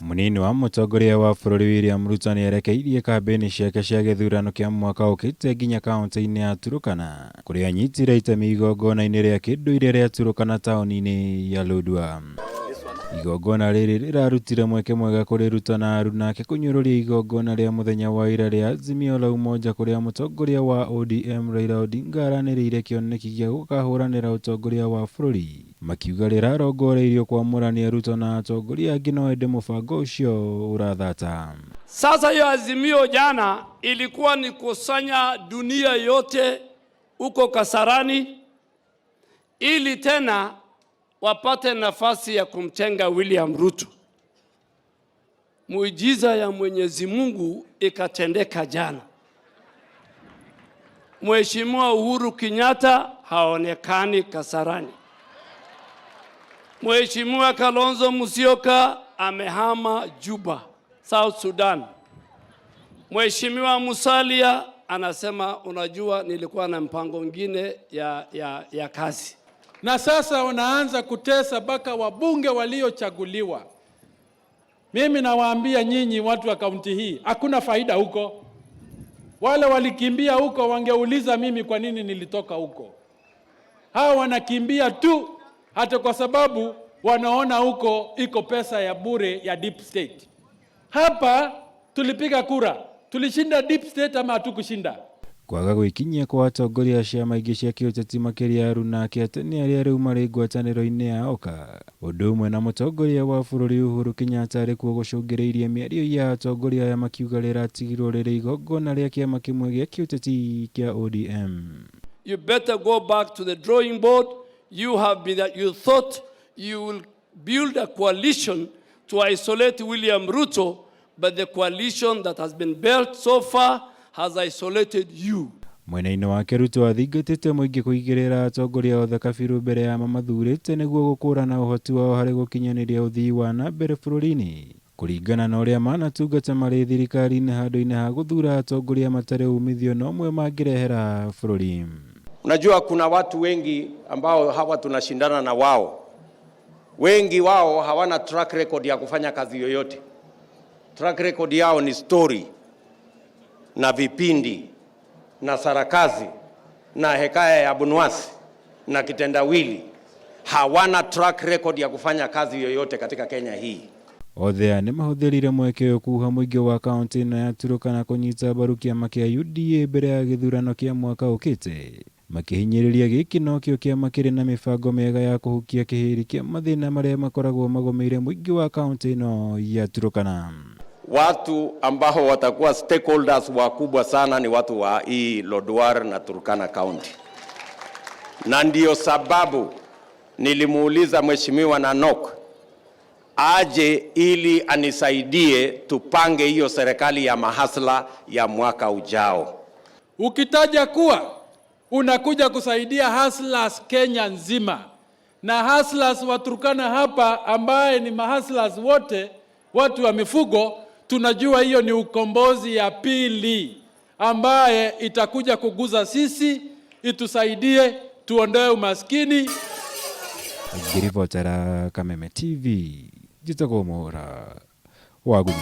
Mũnini wa mũtongoria wa bũrũri William Ruto nĩerekeirie kambĩini ciake cia gĩthurano kĩa mwaka ũkĩte nginya kaunti-inĩ ya Turkana kũrĩa anyitire itemi igongona-inĩ rĩa kĩndũire rĩa Turkana taũni-inĩ ya Lodwar. Igongona rĩrĩ rĩrarutire mweke mwega kũrĩ Ruto na aruna ake kũnyũrũria igongona rĩa mũthenya wa ira rĩa Azimio la Umoja kũrĩa mũtongoria wa ODM Raila Odinga aranĩrĩire kĩoneki gĩa gũkahũranĩra ũtongoria wa bũrũri makiuga rĩrarongoreirio kwamũrania Ruto na atongoria angĩ no ĩndĩ mũbango ũcio ũrathata. Sasa hiyo azimio jana ilikuwa ni kusanya dunia yote huko Kasarani ili tena wapate nafasi ya kumtenga William Ruto. Muujiza ya Mwenyezi Mungu ikatendeka jana. Mheshimiwa Uhuru Kenyatta haonekani Kasarani. Mheshimiwa Kalonzo Musyoka amehama Juba, South Sudan. Mheshimiwa Musalia anasema unajua, nilikuwa na mpango mwingine ya kazi. Na sasa wanaanza kutesa mpaka wabunge waliochaguliwa. Mimi nawaambia nyinyi watu wa kaunti hii, hakuna faida huko. Wale walikimbia huko wangeuliza mimi kwa nini nilitoka huko. Hawa wanakimbia tu hata kwa sababu wanaona huko iko pesa ya bure ya deep state. Hapa tulipiga kura, tulishinda deep state ama hatukushinda? Kwaga gwĩkinyia kwa atongoria a ciama ingĩ cia kĩũteti makĩria aruna ake atĩ arĩa rĩu marĩ ngwatanĩro-inĩ ya OKA ũndũ ũmwe na mũtongoria wa bũrũri Uhuru Kenyatta arĩ kuo gũcũngĩrĩirie mĩario ya atongoria aya makiuga rĩratigirwo rĩrĩ igongona rĩa kĩama kĩmwe gĩa kĩũteti kĩa ODM. You better go back to the drawing board. You have been that you thought you will build a coalition to isolate William Ruto, but the coalition that has been built so far has isolated you. Mwena-inĩ wake Ruto athingatĩte mũingĩ kũigĩrĩra atongoria othe kabirũ mbere ya mamathurĩte nĩguo gũkũrana ũhoti wao harĩ gũkinyanĩria ũthii wa na mbere bũrũri-inĩ kũringana na ũrĩa manatungata marĩ thirikari-inĩ handũ-inĩ ha gũthura atongoria matarĩ umithio na ũmwe mangĩrehera bũrũri. Unajua kuna watu wengi ambao hawa tunashindana na wao, wengi wao hawana track record ya kufanya kazi yoyote. Track record yao ni story na vipindi na sarakazi na hekaya ya Abunuwasi na kitendawili. Hawana track record ya kufanya kazi yoyote katika Kenya hii. Othe aya nĩmahũthĩrire mweke ũyũ kuha mũingĩ wa kaunti ĩno ya Turkana kũnyita mbaru kĩama kĩa UDA mbere ya gĩthurano kĩa mwaka ũkĩte makĩhinyĩrĩria gĩkĩ nokĩo kĩama kĩrĩ na mĩbango mĩega ya kũhukia kĩhĩri kĩa mathĩna marĩa makoragwo magũmĩire mũingĩ wa kaunti ĩno ya Turkana. Watu ambao watakuwa stakeholders wakubwa sana ni watu wa hii Lodwar na Turkana County, na ndiyo sababu nilimuuliza Mheshimiwa Nanok aje ili anisaidie tupange hiyo serikali ya mahasla ya mwaka ujao. Ukitaja kuwa unakuja kusaidia hustlers Kenya nzima na hustlers wa Turkana hapa ambaye ni mahustlers wote watu wa mifugo, tunajua hiyo ni ukombozi ya pili ambaye itakuja kuguza sisi, itusaidie tuondoe umaskini. Ngĩribotera Kameme TV njĩtagwo Mwaũra wa Gunya.